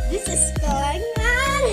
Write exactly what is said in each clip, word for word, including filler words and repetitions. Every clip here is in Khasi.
This is going on.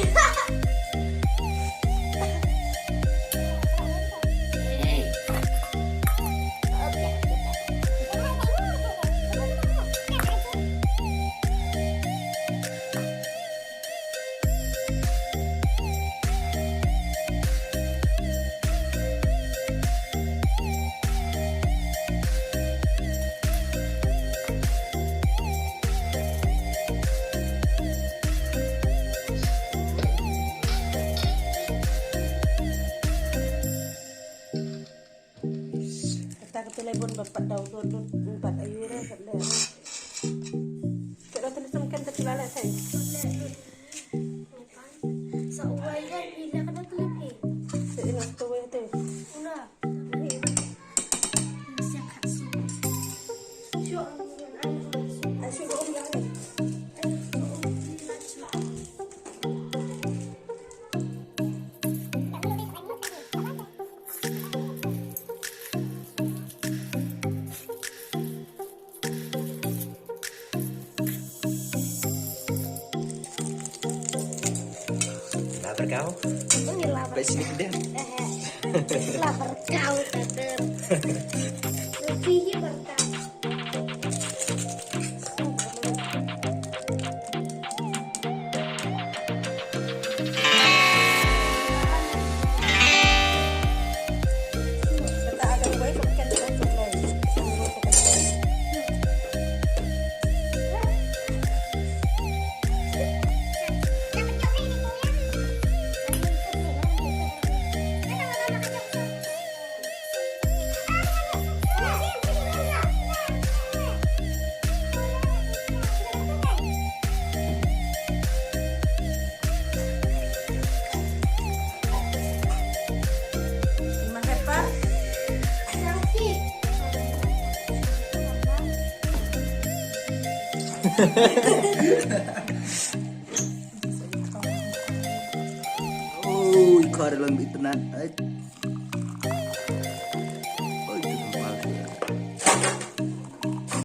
Kata ka te lai bun ba pat dau dot dot, pat ayu re pat le. Ka dau te sam kan te pila le sai. Sa uwai kan pila ka dau te le. Te ina to wai te. Una. Lapar kau? Ini lapar. Baik sini kedai. Lapar kau, Tante. Lebih berkau. Ui, kar lang internet. Ai.